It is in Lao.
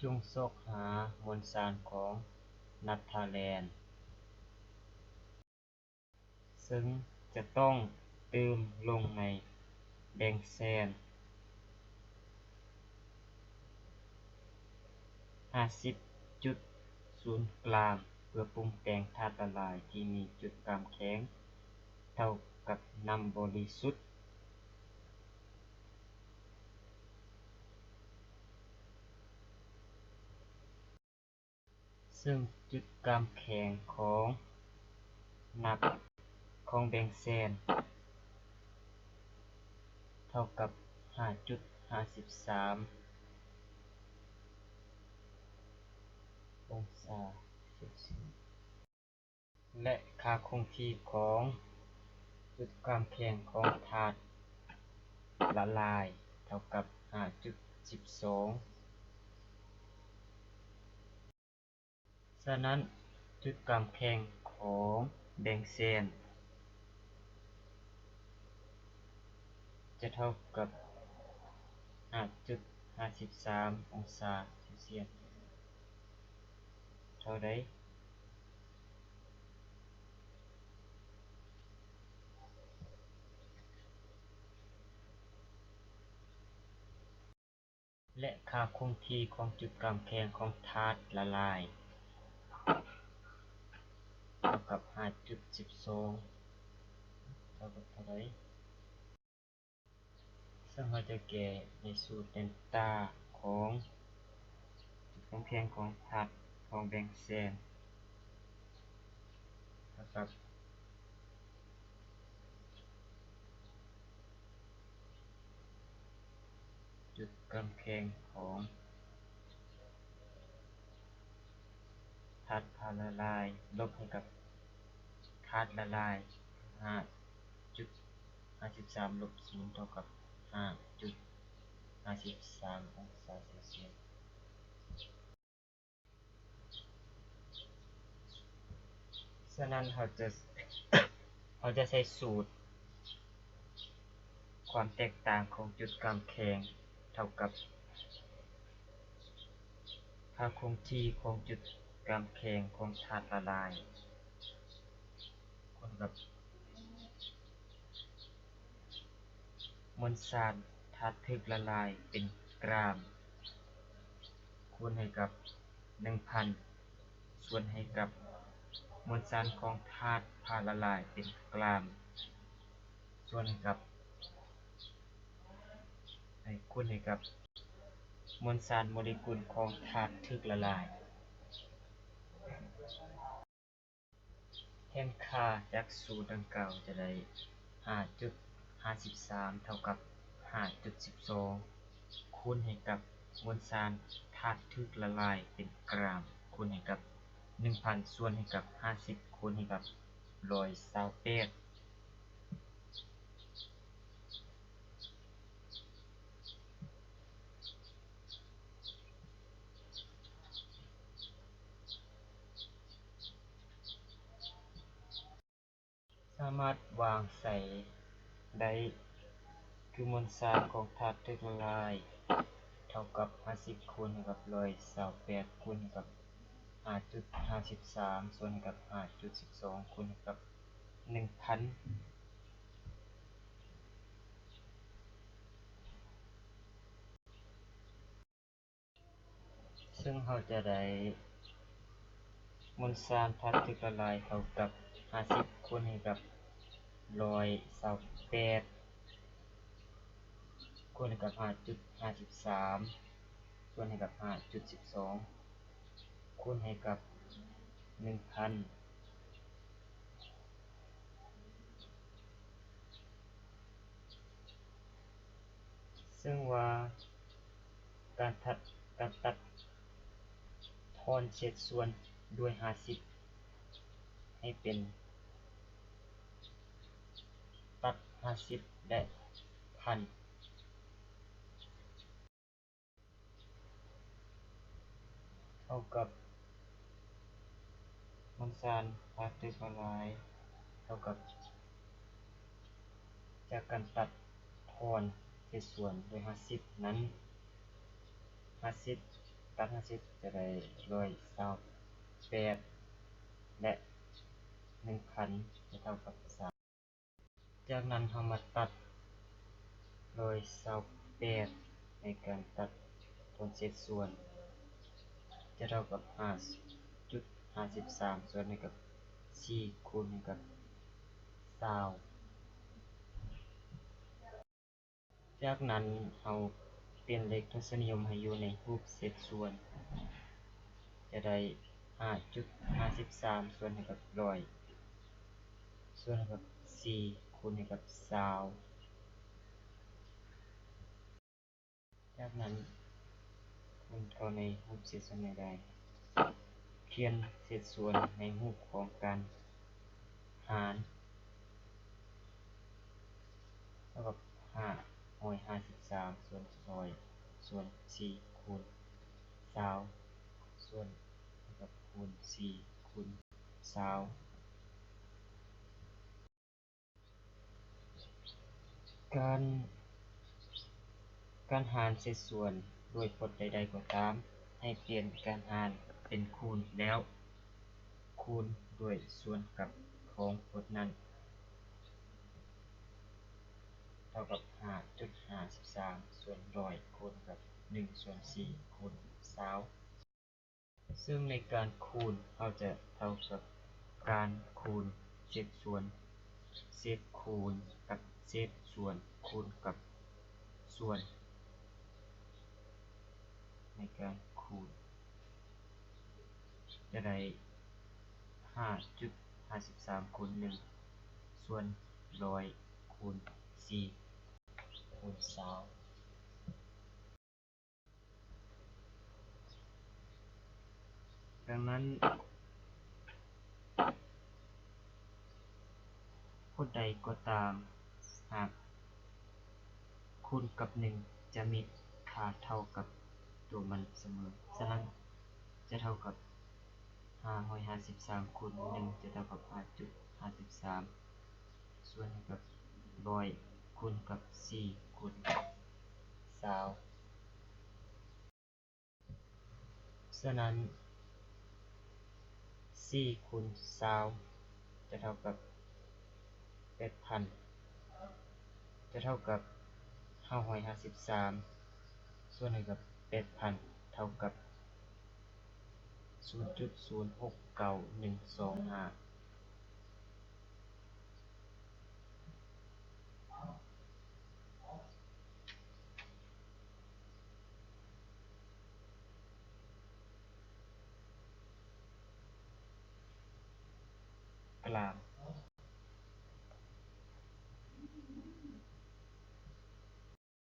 ຈົ່ງຊອກຫາມວນສານຂອງນັບທາແລນ ເຊິ່ງຈະຕ້ອງຕື່ມລົງໃນແບ່ງແສນ ຫ້າສິບຈຸດສູນກຣາມ ເພື່ອປຸງແຕ່ງທາດລະລາຍທີ່ມີຈຸດກາມແຂງເທົ່າກັບນ້ຳບໍລິສຸດ. ເຊິ່ງຈຸດກາມແຂງຂອງນັບຂອງແບ່ງແສນເທົ່າກັບຫ້າຈຸດຫ້າສິບສາມອົງສາເຊລຊຽສ ແລະ ຄ່າຄົງທີ່ຂອງຈຸດກາມແຂງຂອງທາດລະລາຍເທົ່າກັບຫ້າຈຸດສິບສອງ. ສະນັ້ນ, ຈຸດກາມແຂງຂອງແບ່ງແສນຈະເທົ່າກັບຫ້າຈຸດຫ້າສິບສາມອົງສາເຊລຊຽສ ເທົ່າໃດ? ແລະ ຄ່າຄົງທີ່ຂອງຈຸດກາມແຂງຂອງທາດລະລາຍເທົ່າກັບຫ້າຈຸດສິບສອງ ເທົ່າກັບເທົ່າໃດ? ເຊິ່ງເຮົາຈະແກ້ໃນສູດແດນຕາຂອງຈຸດກາມແຂງຂອງທາດຂອງແບ່ງແສນ ເທົ່າກັບຈຸດກາມແຂງຂອງທາດພາລະລາຍ ລົບໃຫ້ກັບທາດລະລາຍ ຫ້າຈຸດຫ້າສິບສາມລົບສູນເທົ່າກັບຫ້າຈຸດຫ້າສິບສາມອົງສາເຊລຊຽສ. ສະນັ້ນເຮົາຈະ ເຮົາຈະໃຊ້ສູດຄວາມແຕກຕ່າງຂອງຈຸດກາມແຂງເທົ່າກັບຄ່າຄົງທີ່ຂອງຈຸດກາມແຂງຂອງທາດລະລາຍ ຄູນກັບ ມວນສານທາດຖືກລະລາຍເປັນກຣາມ ຄູນໃຫ້ກັບໜຶ່ງພັນ ສ່ວນໃຫ້ກັບມວນສານຂອງທາດພາລະລາຍເປັນກຣາມ ສ່ວນໃຫ້ກັບ ໃຫ້ຄູນໃຫ້ກັບມວນສານໂມເລກຸນຂອງທາດຖືກລະລາຍ. ແທນຄ່າຈາກສູດດັ່ງກ່າວຈະໄດ້ ຫ້າຈຸດຫ້າສິບສາມເທົ່າກັບຫ້າຈຸດສິບສອງ ຄູນໃຫ້ກັບມວນສານທາດຖືກລະລາຍເປັນກຣາມ ຄູນໃຫ້ກັບໜຶ່ງພັນ ສ່ວນໃຫ້ກັບຫ້າສິບ ຄູນໃຫ້ກັບຮ້ອຍຊາວແປດ. ສາມາດວາງໃສ່ໄດ້ ຄືມວນສານຂອງທາດຖືກລະລາຍເທົ່າກັບຫ້າສິບ ຄູນໃຫ້ກັບຮ້ອຍຊາວແປດ ຄູນໃຫ້ກັບຫ້າຈຸດຫ້າສິບສາມ ສ່ວນໃຫ້ກັບຫ້າຈຸດສິບສອງ ຄູນໃຫ້ກັບໜຶ່ງພັນ. ເຊິ່ງເຮົາຈະໄດ້ມວນສານທາດຖືກລະລາຍເທົ່າກັບຫ້າສິບ ຄູນໃຫ້ກັບຮ້ອຍຊາວແປດ ຄູນໃຫ້ກັບຫ້າຈຸດຫ້າສິບສາມ ສ່ວນໃຫ້ກັບຫ້າຈຸດສິບສອງ ຄູນໃຫ້ກັບໜຶ່ງພັນ. ເຊິ່ງວ່າການຕັດ ການຕັດທອນເສດສ່ວນດ້ວຍຫ້າສິບ ໃຫ້ເປັນຕັດຫ້າສິບ ແລະ ພັນ ເທົ່າກັບມວນສານທາດຖືກລະລາຍເທົ່າກັບ ຈາກການຕັດທອນເສດສ່ວນດ້ວຍຫ້າສິບນັ້ນ ຫ້າສິບ ການຫາເສດຈະໄດ້ຮ້ອຍຊາວແປດ ແລະ ໜຶ່ງພັນຈະເທົ່າກັບສາມ. ຈາກນັ້ນເຮົາມາຕັດຮ້ອຍຊາວແປດໃນການຕັດຜົນເສດສ່ວນ ຈະເທົ່າກັບຫ້າຈຸດຫ້າສິບສາມ ສ່ວນໃຫ້ກັບສີ່ ຄູນໃຫ້ກັບຊາວ. ຈາກນັ້ນເຮົາປ່ຽນເລກທົດສະນິຍົມໃຫ້ຢູ່ໃນຮູບເສດສ່ວນ ຈະໄດ້ຫ້າຈຸດຫ້າສິບສາມ ສ່ວນໃຫ້ກັບຮ້ອຍ ສ່ວນໃຫ້ກັບສີ່ ຄູນໃຫ້ກັບຊາວ. ຈາກນັ້ນຄູນເຂົ້າໃນຮູບເສດສ່ວນໃຫ້ໄດ້. ຂຽນເສດສ່ວນໃນຮູບຂອງການຫານ ເທົ່າກັບຫ້າຮ້ອຍຫ້າສິບສາມ ສ່ວນຮ້ອຍ ສ່ວນສີ່ ຄູນຊາວ ສ່ວນເທົ່າກັບຄູນສີ່ ຄູນຊາວ. ການ ການຫານເສດສ່ວນດ້ວຍພົດໃດໆກໍຕາມ ໃຫ້ປ່ຽນການຫານເປັນຄູນ ແລ້ວຄູນດ້ວຍສ່ວນກັບຂອງພົດນັ້ນ ເທົ່າກັບຫ້າຈຸດຫ້າສິບສາມ ສ່ວນຮ້ອຍ ຄູນກັບໜຶ່ງສ່ວນສີ່ ຄູນຊາວ. ເຊິ່ງໃນການຄູນ ເຮົາຈະເທົ່າກັບການຄູນເສດສ່ວນ ເສດຄູນກັບເສດສ່ວນ ຄູນກັບສ່ວນ. ໃນການຄູນຈະໄດ້ຫ້າຈຸດຫ້າສິບສາມ ຄູນໜຶ່ງ ສ່ວນຮ້ອຍ ຄູນສີ່ ຄູນຊາວ. ດັ່ງນັ້ນ ພົດໃດກໍຕາມ ຫາກຄູນກັບໜຶ່ງ ຈະມີຄ່າເທົ່າກັບຕົວມັນສະເໝີ. ສະນັ້ນ ຈະເທົ່າກັບຫ້າຮ້ອຍຫ້າສິບສາມ ຄູນໜຶ່ງ ຈະເທົ່າກັບຫ້າຈຸດຫ້າສິບສາມ ສ່ວນໃຫ້ກັບຮ້ອຍ ຄູນກັບສີ່ ຄູນຊາວ. ສະນັ້ນ ສີ່ຄູນຊາວ ຈະເທົ່າກັບແປດພັນ ຈະເທົ່າກັບຫ້າຮ້ອຍຫ້າສິບສາມ ສ່ວນໃຫ້ກັບແປດພັນ ເທົ່າກັບສູນຈຸດສູນຫົກເກົ້າໜຶ່ງສອງຫ້າ. ກາງ